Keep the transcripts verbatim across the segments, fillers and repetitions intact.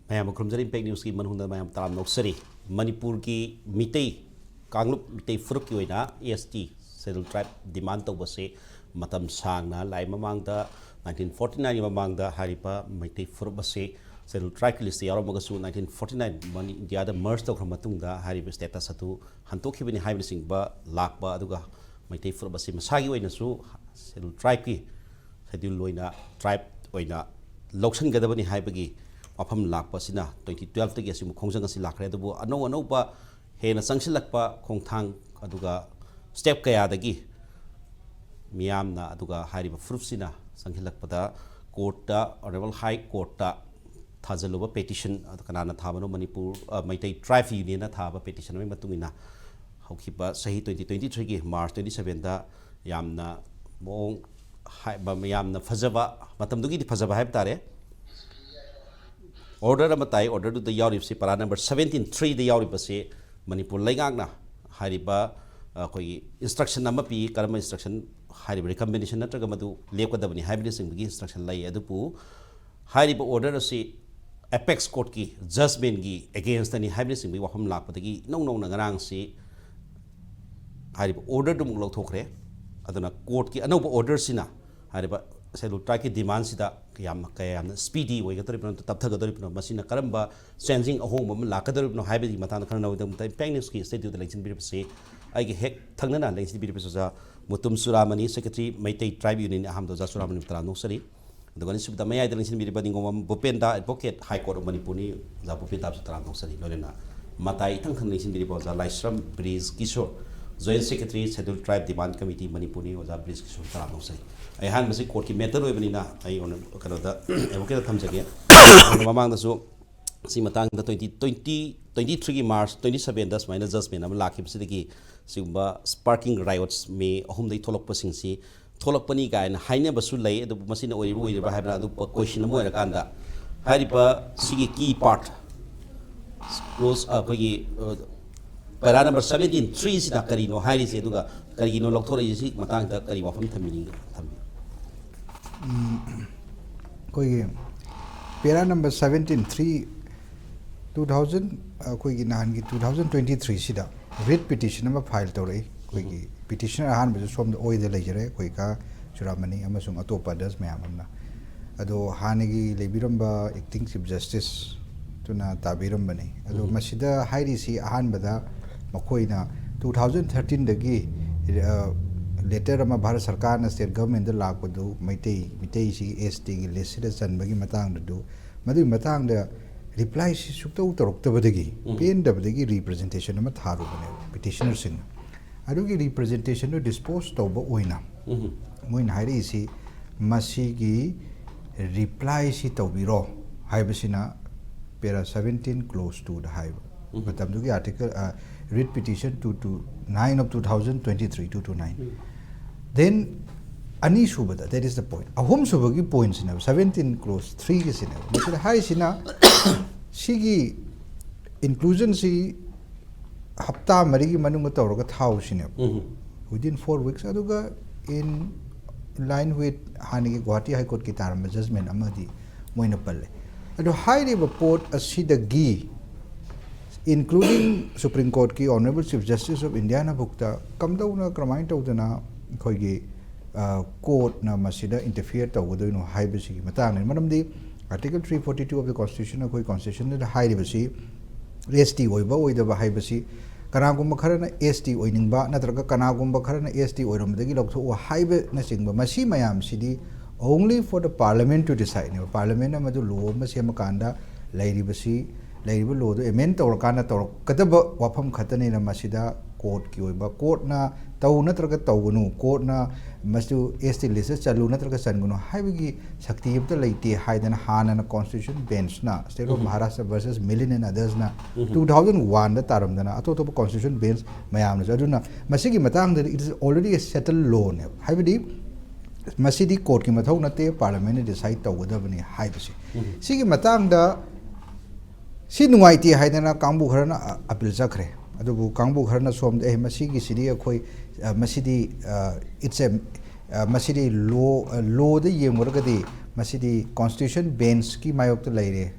ꯃꯌꯥꯝꯕꯨ ꯈꯨꯔꯨꯝꯖꯔꯤ꯫ ꯏꯝꯄꯦꯛ ꯅ꯭ꯌꯨꯁꯀꯤ ꯃꯅꯨꯡꯗ ꯃꯌꯥꯝ ꯇꯔꯥꯝꯅ ꯑꯣꯛꯆꯔꯤ꯫ ꯃꯅꯤꯄꯨꯔꯒꯤ ꯃꯤꯇꯩ ꯀꯥꯡꯂꯨꯞ, ꯃꯤꯇꯩ ꯐꯨꯔꯨꯞꯀꯤ ꯑꯣꯏꯅ ꯑꯦꯁ ꯇꯤ, ꯁꯦꯗꯨꯜ ꯇ꯭ꯔꯥꯏꯕ ꯗꯤꯃꯥꯟ ꯇꯧꯕꯁꯦ ꯃꯇꯝ ꯁꯥꯡꯅ ꯂꯥꯛꯑꯦ꯫ ꯃꯃꯥꯡꯗ ꯅꯥꯏꯟꯇꯤꯟ ꯐꯣꯔꯇꯤ ꯅꯥꯏꯟꯒꯤ ꯃꯃꯥꯡꯗ ꯍꯥꯏꯔꯤꯕ ꯃꯩꯇꯩ ꯐꯨꯔꯨꯞ ꯑꯁꯤ ꯁꯦꯗꯨꯜ ꯇ꯭ꯔꯥꯏꯕꯀꯤ ꯂꯤꯁꯇ ꯌꯥꯎꯔꯝꯃꯒꯁꯨ, ꯅꯥꯏꯟꯇꯤꯟ ꯐꯣꯔꯇꯤ ꯅꯥꯏꯟ ꯃꯅꯤ ꯏꯟꯗꯤꯌꯥꯗ ꯃꯔꯖ ꯇꯧꯈ꯭ꯔ ꯃꯇꯨꯡꯗ ꯍꯥꯏꯔꯤꯕ ꯁ꯭ꯇꯦꯇꯁ ꯑꯗꯨ ꯍꯟꯇꯣꯛꯈꯤꯕꯅꯤ ꯍꯥꯏꯕꯅꯆꯤꯡꯕ ꯂꯥꯛꯄ, ꯑꯗꯨꯒ ꯃꯩꯇꯩ ꯐꯨꯔꯨꯞ ꯑꯁꯤ ꯃꯁꯥꯒꯤ ꯑꯣꯏꯅꯁꯨ ꯁꯦꯗꯨꯜ ꯇ꯭ꯔꯥꯏꯕꯀꯤ, ꯁꯦꯗꯨꯜ ꯑꯣꯏꯅ, ꯇ꯭ꯔꯥꯏꯕ ꯑꯣꯏꯅ ꯂꯧꯁꯤꯟꯒꯗꯕꯅꯤ ꯍꯥꯏꯕꯒꯤ ꯋꯥꯐꯝ ꯂꯥꯛꯄ ꯑꯁꯤꯅ ꯇ꯭ꯋꯦꯟꯇꯤ ꯇ꯭ꯋꯦꯜꯐꯇꯒꯤ ꯑꯁꯤꯒꯨꯝꯕ ꯈꯣꯡꯖꯪ ꯑꯁꯤ ꯂꯥꯛꯈ꯭ꯔꯦ꯫ ꯑꯗꯨꯕꯨ ꯑꯅꯧ ꯑꯅꯧꯕ ꯍꯦꯟꯅ ꯆꯪꯁꯤꯜꯂꯛꯄ ꯈꯣꯡꯊꯥꯡ ꯑꯗꯨꯒ ꯁ꯭ꯇꯦꯞ ꯀꯌꯥꯗꯒꯤ ꯃꯤꯌꯥꯝꯅ ꯑꯗꯨꯒ ꯍꯥꯏꯔꯤꯕ ꯐꯨꯔꯨꯞꯁꯤꯅ ꯆꯪꯁꯤꯜꯂꯛꯄꯗ ꯀꯣꯔꯠꯇ, ꯑꯣꯅꯔꯦꯕꯜ ꯍꯥꯏ ꯀꯣꯔꯠꯇ ꯊꯥꯖꯤꯜꯂꯨꯕ ꯄꯦꯇꯤꯁꯟ, ꯑꯗꯨ ꯀꯅꯥꯅ ꯊꯥꯕꯅꯣ? ꯃꯅꯤꯄꯨꯔ, ꯑ, ꯃꯩꯇꯩ ꯇ꯭ꯔꯥꯏꯕ ꯌꯨꯅꯤꯌꯟꯅ ꯊꯥꯕ ꯄꯦꯇꯤꯁꯟ ꯑꯃꯒꯤ ꯃꯇꯨꯡ ꯏꯟꯅ ꯍꯧꯈꯤꯕ ꯆꯍꯤ ꯇ꯭ꯋꯦꯟꯇꯤ ꯇ꯭ꯋꯦꯟꯇꯤ ꯊ꯭ꯔꯤꯒꯤ ꯃꯥꯔꯆ ꯇ꯭ꯋꯦꯟꯇꯤ ꯁꯕꯦꯟꯗ ꯌꯥꯝꯅ ꯃꯑꯣꯡ ꯍꯥꯏ-, ꯌꯥꯝꯅ ꯐꯖꯕ, ꯃꯇꯝꯗꯨꯒꯤꯗꯤ ꯐꯖꯕ ꯍꯥꯏꯕ ꯇꯥꯔꯦ, ꯑꯣꯔꯗꯔ ꯑꯃ ꯇꯥꯏ꯫ ꯑꯣꯔꯗꯔꯗꯨꯗ ꯌꯥꯎꯔꯤꯕꯁꯤ, ꯄꯔꯥ ꯅꯝꯕꯔ ꯁꯕꯦꯟꯇꯤꯟ ꯊ꯭ꯔꯤꯗ ꯌꯥꯎꯔꯤꯕꯁꯤ, ꯃꯅꯤꯄꯨꯔ ꯂꯩꯉꯥꯛꯅ ꯍꯥꯏꯔꯤꯕ, ꯑꯩꯈꯣꯏꯒꯤ ꯏꯟꯁꯇ꯭ꯔꯛꯁꯟ ꯑꯃ ꯄꯤ꯫ ꯀꯔꯝꯕ ꯏꯟꯁꯇ꯭ꯔꯛꯁꯟ? ꯍꯥꯏꯔꯤꯕ ꯔꯤꯀꯃꯦꯟꯗꯦꯁꯟ ꯅꯠꯇ꯭ꯔꯒ ꯃꯗꯨ ꯂꯦꯞꯀꯗꯕꯅꯤ ꯍꯥꯏꯕꯅꯆꯤꯡꯕꯒꯤ ꯏꯟꯁꯇ꯭ꯔꯛꯁꯟ ꯂꯩ꯫ ꯑꯗꯨꯕꯨ ꯍꯥꯏꯔꯤꯕ ꯑꯣꯔꯗꯔ ꯑꯁꯤ ꯑꯦꯄꯦꯛꯁ ꯀꯣꯔꯠꯀꯤ ꯖꯖꯃꯦꯟꯒꯤ ꯑꯦꯒꯦꯟꯁꯇꯅꯤ ꯍꯥꯏꯕꯅꯆꯤꯡꯕꯒꯤ ꯋꯥꯐꯝ ꯂꯥꯛꯄꯗꯒꯤ ꯏꯅꯧ ꯅꯧꯅ ꯉꯔꯥꯡꯁꯤ ꯍꯥꯏꯔꯤꯕ ꯑꯣꯔꯗꯔꯗꯨꯃꯨꯛ ꯂꯧꯊꯣꯛꯈ꯭ꯔꯦ꯫ ꯑꯗꯨꯅ ꯀꯣꯔꯠꯀꯤ ꯑꯅꯧꯕ ꯑꯣꯔꯗꯔꯁꯤꯅ ꯍꯥꯏꯔꯤꯕ ꯁꯦꯗꯨꯜ ꯇ꯭ꯔꯥꯏꯕꯀꯤ ꯗꯤꯃꯥꯟꯁꯤꯗ ꯌꯥꯝꯅ, ꯀꯌꯥ ꯌꯥꯝꯅ ꯁ꯭ꯄꯤꯗꯤ ꯑꯣꯏꯒꯗꯧꯔꯤꯕꯅꯣ, ꯇꯞꯊꯒꯗꯧꯔꯤꯕꯅꯣ, ꯃꯁꯤꯅ ꯀꯔꯝꯕ ꯆꯦꯟꯖꯤꯡ, ꯑꯍꯣꯡꯕ ꯑꯃ ꯂꯥꯛꯀꯗꯧꯔꯤꯕꯅꯣ ꯍꯥꯏꯕꯒꯤ ꯃꯇꯥꯡꯗ ꯈꯪꯅꯕꯒꯤꯗꯃꯛꯇ ꯏꯝꯄꯦꯛ ꯅ꯭ꯌꯨꯁꯀꯤ ꯁ꯭ꯇꯨꯗꯤꯑꯣꯗ ꯂꯦꯡꯁꯤꯟꯕꯤꯔꯤꯕꯁꯤ ꯑꯩꯒꯤ ꯍꯦꯛ ꯊꯪꯅꯅ ꯂꯦꯡꯁꯤꯟꯕꯤꯔꯤꯕꯁꯤ ꯑꯣꯖꯥ ꯃꯨꯇꯨꯝ ꯆꯨꯔꯥꯃꯅꯤ, ꯁꯦꯀ꯭ꯔꯦꯇꯔꯤ, ꯃꯩꯇꯩ ꯇ꯭ꯔꯥꯏꯕ ꯌꯨꯅꯤꯌꯟ ꯑꯍꯥꯟꯕꯗ ꯑꯣꯖꯥ ꯆꯨꯔꯥꯃꯅꯤꯕꯨ ꯇꯔꯥꯝꯅ ꯑꯣꯛꯆꯔꯤ꯫ ꯑꯗꯨꯒ ꯑꯅꯤꯁꯨꯕꯗ ꯃꯌꯥꯏꯗ ꯂꯦꯡꯁꯤꯟꯕꯤꯔꯤꯕ ꯅꯤꯡꯉꯣꯝꯕꯝ ꯚꯨꯄꯦꯟꯗ, ꯑꯦꯗꯚꯣꯀꯦꯠ, ꯍꯥꯏ ꯀꯣꯔꯠ ꯑꯣꯐ ꯃꯅꯤꯄꯨꯔꯅꯤ, ꯑꯣꯖꯥ ꯚꯨꯄꯦꯟꯗꯥꯕꯨꯁꯨ ꯇꯔꯥꯝꯅ ꯑꯣꯛꯆꯔꯤ꯫ ꯂꯣꯏꯅꯅ ꯃꯇꯥꯏ ꯏꯊꯪ ꯊꯪꯅ ꯂꯦꯡꯁꯤꯟꯕꯤꯔꯤꯕ ꯑꯣꯖꯥ ꯂꯥꯏꯁ꯭ꯔꯝ bridge Kishore, join secretary, schedule ꯇ꯭ꯔꯥꯏꯕ ꯗꯤꯃꯥꯟ ꯀꯃꯤꯇꯤ ꯃꯅꯤꯄꯨꯔꯅꯤ, ꯑꯣꯖꯥ ꯕ꯭ꯔꯤꯖ ꯀꯤꯁꯣꯔ ꯇꯔꯥꯝꯅ ꯑꯣꯛꯆꯔꯤ꯫ ꯑꯩ ꯑꯍꯥꯟꯕꯁꯤ ꯀꯣꯔꯠꯀꯤ ꯃꯦꯇꯔ ꯑꯣꯏꯕꯅꯤꯅ ꯑꯩ ꯑꯣꯏꯅ ꯀꯩꯅꯣꯗ ꯑꯦꯗꯚꯣꯀꯦꯠꯇ ꯊꯝꯖꯒꯦ꯫ ꯑꯗꯨꯒ ꯃꯃꯥꯡꯗꯁꯨ ꯁꯤ ꯃꯇꯥꯡꯗ ꯇ꯭ꯋꯦꯟꯇꯤ ꯇ꯭ꯋꯦꯟꯇꯤ, ꯇ꯭ꯋꯦꯟꯇꯤ ꯊ꯭ꯔꯤꯒꯤ ꯃꯥꯔꯆ ꯇ꯭ꯋꯦꯟꯇꯤ ꯁꯕꯦꯟꯗ ꯁꯨꯃꯥꯏꯅ ꯖꯖꯃꯦꯟ ꯑꯃ ꯂꯥꯛꯈꯤꯕꯁꯤꯗꯒꯤ ꯁꯤꯒꯨꯝꯕ ꯁ꯭ꯄꯥꯔꯀꯤꯡ ꯔꯥꯏꯑꯣꯠꯁ ꯃꯦ ꯑꯍꯨꯝꯗꯒꯤ ꯊꯣꯛꯂꯛꯄꯁꯤꯡꯁꯤ ꯊꯣꯛꯂꯛꯄꯅꯤ ꯀꯥꯏꯅ ꯍꯥꯏꯅꯕꯁꯨ ꯂꯩ꯫ ꯑꯗꯨꯕꯨ ꯃꯁꯤꯅ ꯑꯣꯏꯔꯤꯕ ꯑꯣꯏꯗ꯭ꯔꯤꯕ ꯍꯥꯏꯕꯅ ꯑꯗꯨ ꯀꯣꯏꯁꯟ ꯑꯃ ꯑꯣꯏꯔꯀꯥꯟꯗ, ꯍꯥꯏꯔꯤꯕ ꯁꯤꯒꯤ ꯀꯤ ꯄꯥꯔꯠ ꯀ꯭ꯂꯣꯖ, ꯑꯩꯈꯣꯏꯒꯤ, ꯑ, ꯄꯦꯔꯥ ꯅꯝꯕꯔ ꯁꯕꯦꯟꯇꯤꯟ ꯊ꯭ꯔꯤꯁꯤꯅ ꯀꯔꯤꯅꯣ ꯍꯥꯏꯔꯤꯁꯤ, ꯑꯗꯨꯒ ꯀꯔꯤꯒꯤꯅꯣ ꯂꯧꯊꯣꯔꯛꯏꯁꯤ, ꯁꯤ ꯃꯇꯥꯡꯗ ꯀꯔꯤ ꯋꯥꯐꯝ ꯊꯝꯕꯤꯅꯤꯡꯒꯦ? ꯊꯝꯕꯤꯌꯨ꯫ ꯑꯩꯈꯣꯏꯒꯤ para number seventeen three two thousand, ꯑꯩꯈꯣꯏꯒꯤ ꯅꯍꯥꯟꯒꯤ ꯇꯨ ꯊꯥꯎꯖꯟ ꯇ꯭ꯋꯦꯟꯇꯤ ꯊ꯭ꯔꯤꯁꯤꯗ ꯔꯤꯠ ꯄꯤꯇꯤꯁꯟ ꯑꯃ ꯐꯥꯏꯜ ꯇꯧꯔꯛꯏ꯫ ꯑꯩꯈꯣꯏꯒꯤ ꯄꯤꯇꯤꯁꯅꯔ ꯑꯍꯥꯟꯕꯁꯨ ꯁꯣꯝꯗ ꯑꯣꯏꯗ ꯂꯩꯖꯔꯦ, ꯑꯩꯈꯣꯏ ꯀꯥ ꯆꯨꯔꯥꯃꯅꯤ ꯑꯃꯁꯨꯡ ꯑꯇꯣꯞꯄ ꯑꯗꯔꯁ ꯃꯌꯥꯝ ꯑꯃꯅ꯫ ꯑꯗꯣ ꯍꯥꯟꯅꯒꯤ ꯂꯩꯕꯤꯔꯝꯕ ꯑꯦꯛꯇꯤꯡ ꯆꯤꯐ ꯖꯁꯇꯤꯁꯇꯨꯅ ꯇꯥꯕꯤꯔꯝꯕꯅꯤ꯫ ꯑꯗꯣ ꯃꯁꯤꯗ ꯍꯥꯏꯔꯤꯁꯤ ꯑꯍꯥꯟꯕꯗ ꯃꯈꯣꯏꯅ ꯇꯨ ꯊꯥꯎꯖꯟ ꯊꯥꯔꯇꯤꯟꯗꯒꯤ ꯂꯦꯇꯔ ꯑꯃ ꯚꯥꯔꯠ ꯁꯔꯀꯥꯔꯅ ꯁ꯭ꯇꯦꯠ ꯒꯚꯔꯟꯃꯦꯟꯗ ꯂꯥꯛꯄꯗꯨ ꯃꯩꯇꯩ, ꯃꯤꯇꯩꯁꯤ ꯑꯦꯁ ꯇꯤꯒꯤ ꯂꯤꯁꯁꯤꯗ ꯆꯟꯕꯒꯤ ꯃꯇꯥꯡꯗꯨ, ꯃꯗꯨꯒꯤ ꯃꯇꯥꯡꯗ ꯔꯤꯄ꯭ꯂꯥꯏꯁꯤ ꯁꯨꯛꯇꯧ ꯇꯧꯔꯛꯇꯕꯗꯒꯤ ꯄꯦꯟꯗꯕꯗꯒꯤ ꯔꯤꯄ꯭ꯔꯖꯦꯟꯇꯦꯁꯟ ꯑꯃ ꯊꯥꯔꯨꯕꯅꯦꯕ ꯄꯤꯇꯤꯁꯅꯔꯁꯤꯡꯅ꯫ ꯑꯗꯨꯒꯤ ꯔꯤꯄ꯭ꯔꯖꯦꯟꯇꯦꯁꯟꯗꯨ ꯗꯤꯁꯄꯣꯁ ꯇꯧꯕ ꯑꯣꯏꯅ ꯃꯣꯏꯅ ꯍꯥꯏꯔꯛꯏꯁꯤ ꯃꯁꯤꯒꯤ ꯔꯤꯄ꯭ꯂꯥꯏꯁꯤ ꯇꯧꯕꯤꯔꯣ ꯍꯥꯏꯕꯁꯤꯅ ꯄꯦꯔꯥ ꯁꯕꯦꯟꯇꯤꯟ ꯀ꯭ꯂꯣꯁ ꯇꯨꯗ ꯍꯥꯏꯕ꯫ ꯃꯇꯝꯗꯨꯒꯤ article, writ petition two two nine of two thousand twenty three, two two nine. Then ꯑꯅꯤꯁꯨꯕꯗ, that is the point, ꯑꯍꯨꯝꯁꯨꯕꯒꯤ ꯄꯣꯏꯟꯁꯤꯅꯦꯕ, ꯁꯕꯦꯟꯇꯤꯟ ꯀ꯭ꯂꯣꯁ ꯊ꯭ꯔꯤꯒꯤꯁꯤꯅꯦꯕ꯫ ꯃꯁꯤꯗ ꯍꯥꯏꯔꯤꯁꯤꯅ ꯁꯤꯒꯤ ꯏꯟꯀ꯭ꯂꯨꯖꯟꯁꯤ ꯍꯞꯇꯥ ꯃꯔꯤꯒꯤ ꯃꯅꯨꯡꯗ ꯇꯧꯔꯒ ꯊꯥꯎꯁꯤꯅꯦꯕ, within four weeks꯫ ꯑꯗꯨꯒ in line with ꯍꯥꯟꯅꯒꯤ ꯒꯨꯋꯥꯍꯥꯇꯤ ꯍꯥꯏ ꯀꯣꯔꯠꯀꯤ ꯇꯥꯔꯝꯕ ꯖꯖꯃꯦꯟ ꯑꯃꯗꯤ ꯃꯣꯏꯅ ꯄꯜꯂꯦ꯫ ꯑꯗꯣ ꯍꯥꯏꯔꯤꯕ ꯄꯣꯠ ꯑꯁꯤꯗꯒꯤ including Supreme Courtꯀꯤ Honorable Chief Justice of Indiaꯅ ꯐꯥꯎꯗ ꯀꯝꯗꯧꯅ, ꯀꯔꯝꯍꯥꯏꯅ ꯇꯧꯗꯅ ꯑꯩꯈꯣꯏꯒꯤ ꯀꯣꯔꯠꯅ ꯃꯁꯤꯗ ꯏꯟꯇꯔꯐꯤꯌꯔ ꯇꯧꯒꯗꯣꯏꯅꯣ ꯍꯥꯏꯕꯁꯤꯒꯤ ꯃꯇꯥꯡꯅꯤ꯫ ꯃꯔꯝꯗꯤ Article three forty two of the Constitution, ꯑꯩꯈꯣꯏ ꯀꯣꯟꯁꯇꯤꯇ꯭ꯌꯨꯁꯟꯗ ꯍꯥꯏꯔꯤꯕꯁꯤ ꯑꯦꯁ ꯇꯤ ꯑꯣꯏꯕ ꯑꯣꯏꯗꯕ ꯍꯥꯏꯕꯁꯤ, ꯀꯅꯥꯒꯨꯝꯕ ꯈꯔꯅ ꯑꯦꯁ ꯇꯤ ꯑꯣꯏꯅꯤꯡꯕ ꯅꯠꯇ꯭ꯔꯒ ꯀꯅꯥꯒꯨꯝꯕ ꯈꯔꯅ ꯑꯦꯁ ꯇꯤ ꯑꯣꯏꯔꯝꯕꯗꯒꯤ ꯂꯧꯊꯣꯛꯎ ꯍꯥꯏꯕꯅꯆꯤꯡꯕ, ꯃꯁꯤ ꯃꯌꯥꯝꯁꯤꯗꯤ only for the parliament to decideꯅꯦꯕ꯫ ꯄꯥꯔꯂꯤꯌꯥꯃꯦꯟ ꯑꯃꯗꯨ ꯂꯣ ꯑꯃ ꯁꯦꯝꯃꯀꯥꯟꯗ ꯂꯩꯔꯤꯕꯁꯤ, ꯂꯩꯔꯤꯕ ꯂꯣꯗꯨ ꯑꯦꯃꯦꯟ ꯇꯧꯔꯀꯥꯟꯗ ꯇꯧꯔꯛꯀꯗꯕ ꯋꯥꯐꯝ ꯈꯛꯇꯅꯤꯅ ꯃꯁꯤꯗ ꯀꯣꯔꯠꯀꯤ ꯑꯣꯏꯕ, ꯀꯣꯔꯠꯅ ꯇꯧ ꯅꯠꯇ꯭ꯔꯒ ꯇꯧꯒꯅꯨ, ꯀꯣꯔꯠꯅ ꯃꯁꯤꯗꯨ ꯑꯦꯁ ꯇꯤ ꯂꯤꯁꯇ ꯆꯜꯂꯨ ꯅꯠꯇ꯭ꯔꯒ ꯆꯟꯒꯅꯨ ꯍꯥꯏꯕꯒꯤ ꯁꯛꯇꯤ ꯑꯃꯠꯇ ꯂꯩꯇꯦ ꯍꯥꯏꯗꯅ ꯍꯥꯟꯅꯅ ꯀꯣꯟꯁꯇꯤꯇ꯭ꯌꯨꯁꯟ ꯕꯦꯟꯁꯅ, State of Maharashtra versus Millen and othersꯅ two thousand oneꯗ ꯇꯥꯔꯝꯗꯅ ꯑꯇꯣꯞ ꯑꯇꯣꯞꯄ ꯀꯣꯟꯁꯇꯤꯇ꯭ꯌꯨꯁꯟ ꯕꯦꯟꯁ ꯃꯌꯥꯝꯅꯁꯨ꯫ ꯑꯗꯨꯅ ꯃꯁꯤꯒꯤ ꯃꯇꯥꯡꯗꯗꯤ it is already a settled lawꯅꯦꯕ꯫ ꯍꯥꯏꯕꯗꯤ ꯃꯁꯤꯗꯤ ꯀꯣꯔꯠꯀꯤ ꯃꯊꯧ ꯅꯠꯇꯦ, ꯄꯥꯔꯂꯤꯌꯥꯃꯦꯟꯅ ꯗꯤꯁꯥꯏꯗ ꯇꯧꯒꯗꯕꯅꯤ ꯍꯥꯏꯕꯁꯤ꯫ ꯁꯤꯒꯤ ꯃꯇꯥꯡꯗ ꯁꯤ ꯅꯨꯡꯉꯥꯏꯇꯦ ꯍꯥꯏꯗꯅ ꯀꯥꯡꯕꯨ ꯈꯔꯅ ꯑ-, ꯑꯄꯤꯜ ꯆꯠꯈ꯭ꯔꯦ꯫ ꯑꯗꯨꯕꯨ ꯀꯥꯡꯕꯨ ꯈꯔꯅ ꯁꯣꯝꯗ, "ꯑꯦ, ꯃꯁꯤꯒꯤꯁꯤꯗꯤ ꯑꯩꯈꯣꯏ, ꯑ, ꯃꯁꯤꯗꯤ, ꯑ, it's a, ꯑ, ꯃꯁꯤꯗꯤ ꯂꯣ, ꯑ, ꯂꯣꯗ ꯌꯦꯡꯂꯨꯔꯒꯗꯤ ꯃꯁꯤꯗꯤ ꯀꯣꯟꯁꯇꯤꯇ꯭ꯌꯨꯁꯟ ꯕꯦꯟꯁꯀꯤ ꯃꯥꯌꯣꯛꯇ ꯂꯩꯔꯦ"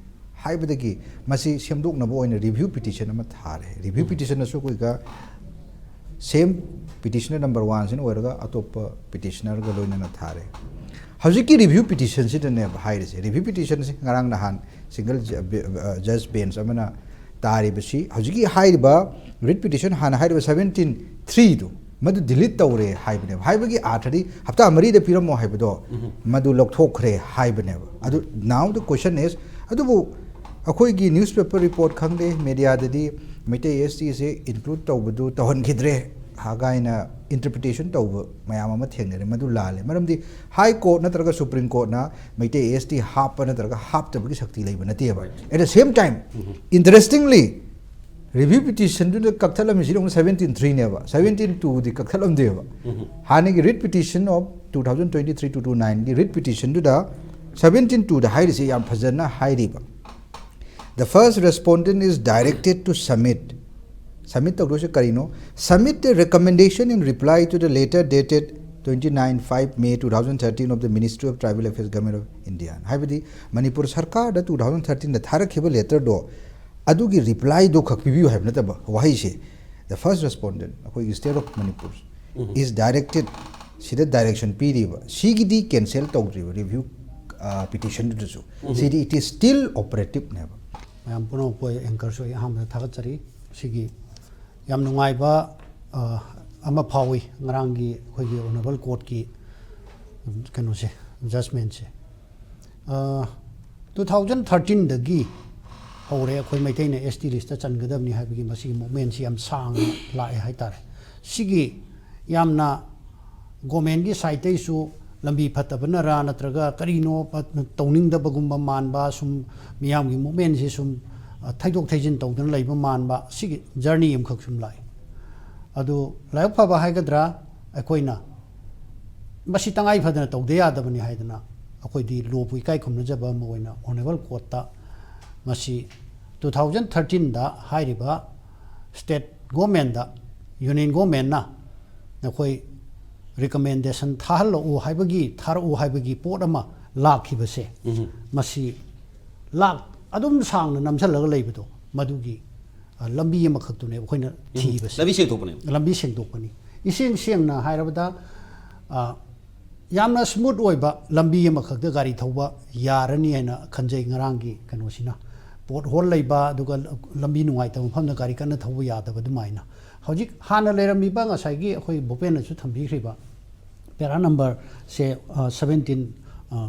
ꯍꯥꯏꯕꯗꯒꯤ ꯃꯁꯤ ꯁꯦꯝꯗꯣꯛꯅꯕ ꯑꯣꯏꯅ review petition ꯑꯃ ꯊꯥꯔꯦ꯫ Review petition ꯑꯁꯨ ꯑꯩꯈꯣꯏꯒ same petitioner number one ꯁꯤꯅ ꯑꯣꯏꯔꯒ ꯑꯇꯣꯞꯄ petitionerꯒ ꯂꯣꯏꯅꯅ ꯊꯥꯔꯦ꯫ ꯍꯧꯖꯤꯛꯀꯤ review petitionꯁꯤꯗꯅꯦꯕ ꯍꯥꯏꯔꯤꯁꯦ꯫ Review petitionꯁꯤ ꯉꯔꯥꯡ ꯅꯍꯥꯟ single judge bench ꯑꯃꯅ ꯇꯥꯔꯤꯕꯁꯤ, ꯍꯧꯖꯤꯛꯀꯤ ꯍꯥꯏꯔꯤꯕ writ petition ꯍꯥꯟꯅ ꯍꯥꯏꯔꯤꯕ seventeen threeꯗꯨ, ꯃꯗꯨ delete ꯇꯧꯔꯦ ꯍꯥꯏꯕꯅꯦꯕ꯫ ꯍꯥꯏꯕꯒꯤ ꯑꯥꯔꯊꯗꯤ ꯍꯞꯇꯥ ꯃꯔꯤꯗ ꯄꯤꯔꯝꯃꯣ ꯍꯥꯏꯕꯗꯣ, ꯃꯗꯨ ꯂꯧꯊꯣꯛꯈ꯭ꯔꯦ ꯍꯥꯏꯕꯅꯦꯕ꯫ ꯑꯗꯨ now the question is, ꯑꯗꯨꯕꯨ ꯑꯩꯈꯣꯏꯒꯤ newspaper report ꯈꯪꯗꯦ, mediaꯗꯗꯤ ꯃꯩꯇꯩ STꯁꯦ include ꯇꯧꯕꯗꯨ ꯇꯧꯍꯟꯈꯤꯗ꯭ꯔꯦ ꯍꯥꯏꯅ interpretation ꯇꯧꯕ ꯃꯌꯥꯝ ꯑꯃ ꯊꯦꯡꯅꯔꯦ꯫ ꯃꯗꯨ ꯂꯥꯜꯂꯦ꯫ ꯃꯔꯝꯗꯤ High Court ꯅꯠꯇ꯭ꯔꯒ Supreme Courtꯅ ꯃꯩꯇꯩ ST ꯍꯥꯞꯄ ꯅꯠꯇ꯭ꯔꯒ ꯍꯥꯞꯇꯕꯒꯤ ꯁꯛꯇꯤ ꯂꯩꯕ ꯅꯠꯇꯦꯕ꯫ At the same time, interestingly, review petitionꯗꯨꯗ ꯀꯛꯊꯠꯂꯝꯃꯤꯁꯤꯗ ꯑꯃꯨꯛ seventeen threeꯅꯦꯕ, seventeen twoꯗꯤ ꯀꯛꯊꯠꯂꯝꯗꯦꯕ꯫ ꯍꯥꯟꯅꯒꯤ writ petition of two thousand twenty-three two two nineꯒꯤ writ petitionꯗꯨꯗ seventeen twoꯗ ꯍꯥꯏꯔꯤꯁꯤ ꯌꯥꯝ ꯐꯖꯅ ꯍꯥꯏꯔꯤꯕ, "The first respondent is directed to submit." Submit ꯇꯧꯗꯣꯏꯁꯦ ꯀꯔꯤꯅꯣ? "Submit a recommendation in reply to the letter dated twenty-nine five May two thousand thirteen of the Ministry of Tribal Affairs, Government of India." ꯍꯥꯏꯕꯗꯤ Manipur ꯁꯔꯀꯥꯔꯗ two thousand thirteenꯗ ꯊꯥꯔꯛꯈꯤꯕ letterꯗꯣ, ꯑꯗꯨꯒꯤ replyꯗꯣ ꯈꯛ ꯄꯤꯕꯤꯌꯨ ꯍꯥꯏꯕ ꯅꯠꯇꯕ ꯋꯥꯍꯩꯁꯦ꯫ "The first respondent," ꯑꯩꯈꯣꯏꯒꯤ state of Manipur, "is directed," ꯁꯤꯗ direction ꯄꯤꯔꯤꯕ, ꯁꯤꯒꯤꯗꯤ cancel ꯇꯧꯗ꯭ꯔꯤꯕ review petitionꯗꯨꯗꯁꯨ꯫ CD it is still operativeꯅꯦꯕ꯫ ꯃꯌꯥꯝ ꯄꯨꯝꯅꯃꯛꯄꯨ ꯑꯩ anchorꯁꯨ ꯑꯩ ꯑꯍꯥꯟꯕꯗ ꯊꯥꯒꯠꯆꯔꯤ꯫ ꯁꯤꯒꯤ ꯌꯥꯝ ꯅꯨꯡꯉꯥꯏꯕ ꯑ, ꯑꯃ ꯐꯥꯎꯏ ꯉꯔꯥꯡꯒꯤ ꯑꯩꯈꯣꯏꯒꯤ Honourable Courtꯀꯤ ꯀꯩꯅꯣꯁꯦ, judgementꯁꯦ꯫ ꯑ, two thousand thirteenꯗꯒꯤ ꯍꯧꯔꯦ ꯑꯩꯈꯣꯏ ꯃꯩꯇꯩꯅ ST listꯇ ꯆꯟꯒꯗꯕꯅꯤ ꯍꯥꯏꯕꯒꯤ ꯃꯁꯤꯒꯤ movementꯁꯤ ꯌꯥꯝ ꯁꯥꯡꯅ ꯂꯥꯛꯑꯦ ꯍꯥꯏꯇꯥꯔꯦ꯫ ꯁꯤꯒꯤ ꯌꯥꯝꯅ governmentꯀꯤ sideꯇꯩꯁꯨ ꯂꯝꯕꯤ ꯐꯠꯇꯕꯅꯔꯥ ꯅꯠꯇ꯭ꯔꯒ ꯀꯔꯤꯅꯣ ꯇꯧꯅꯤꯡꯗꯕꯒꯨꯝꯕ ꯃꯥꯟꯕ, ꯁꯨꯝ ꯃꯤꯌꯥꯝꯒꯤ movementꯁꯤ ꯁꯨꯝ, ꯑ, ꯊꯩꯗꯣꯛ ꯊꯩꯖꯤꯟ ꯇꯧꯗꯨꯅ ꯂꯩꯕ ꯃꯥꯟꯕ, ꯁꯤꯒꯤ journey ꯑꯃꯈꯛ ꯁꯨꯝ ꯂꯥꯛꯏ꯫ ꯑꯗꯨ ꯂꯥꯏꯕꯛ ꯐꯕ ꯍꯥꯏꯒꯗ꯭ꯔꯥ, ꯑꯩꯈꯣꯏꯅ ꯃꯁꯤ ꯇꯉꯥꯏ ꯐꯗꯅ ꯇꯧꯗ ꯌꯥꯗꯕꯅꯤ ꯍꯥꯏꯗꯅ ꯑꯩꯈꯣꯏꯗꯤ lawꯕꯨ ꯏꯀꯥꯏ ꯈꯨꯝꯅꯖꯕ ꯑꯃ ꯑꯣꯏꯅ Honourable Courtꯇ ꯃꯁꯤ two thousand thirteenꯗ ꯍꯥꯏꯔꯤꯕ state governmentꯇ, union governmentꯅ ꯅꯈꯣꯏ recommendation ꯊꯥꯍꯜꯂꯛꯎ ꯍꯥꯏꯕꯒꯤ, ꯊꯥꯔꯛꯎ ꯍꯥꯏꯕꯒꯤ ꯄꯣꯠ ꯑꯃ ꯂꯥꯛꯈꯤꯕꯁꯦ, ꯃꯁꯤ ꯂꯥꯛ ꯑꯗꯨꯝ ꯁꯥꯡꯅ ꯅꯝꯁꯤꯜꯂꯒ ꯂꯩꯕꯗꯣ, ꯃꯗꯨꯒꯤ ꯑ, ꯂꯝꯕꯤ ꯑꯃꯈꯛꯇꯨꯅꯦꯕ ꯑꯩꯈꯣꯏꯅ ꯊꯤꯕꯁꯦ꯫ ꯂꯝꯕꯤ ꯁꯦꯡꯗꯣꯛꯄꯅꯦ꯫ ꯂꯝꯕꯤ ꯁꯦꯡꯗꯣꯛꯄꯅꯤ꯫ ꯏꯁꯦꯡ ꯁꯦꯡꯅ ꯍꯥꯏꯔꯕꯗ, ꯑ, ꯌꯥꯝꯅ ꯁ꯭ꯃꯨꯠ ꯑꯣꯏꯕ ꯂꯝꯕꯤ ꯑꯃꯈꯛꯇ ꯒꯥꯔꯤ ꯊꯧꯕ ꯌꯥꯔꯅꯤ ꯍꯥꯏꯅ ꯈꯟꯖꯩ꯫ ꯉꯔꯥꯡꯒꯤ ꯀꯩꯅꯣꯁꯤꯅ ꯄꯣꯠ ꯍꯣꯜ ꯂꯩꯕ, ꯑꯗꯨꯒ ꯂꯝꯕꯤ ꯅꯨꯡꯉꯥꯏꯇꯕ ꯃꯐꯝꯗ ꯒꯥꯔꯤ ꯀꯟꯅ ꯊꯧꯕ ꯌꯥꯗꯕ ꯑꯗꯨꯃꯥꯏꯅ꯫ ꯍꯧꯖꯤꯛ ꯍꯥꯟꯅ ꯂꯩꯔꯝꯃꯤꯕ ꯉꯁꯥꯏꯒꯤ ꯑꯩꯈꯣꯏ ꯚꯨꯄꯦꯟꯅꯁꯨ ꯊꯝꯕꯤꯈ꯭ꯔꯤꯕ ꯄꯦꯔꯥ ꯅꯝꯕꯔꯁꯦ, ꯁꯕꯦꯟꯇꯤꯟ,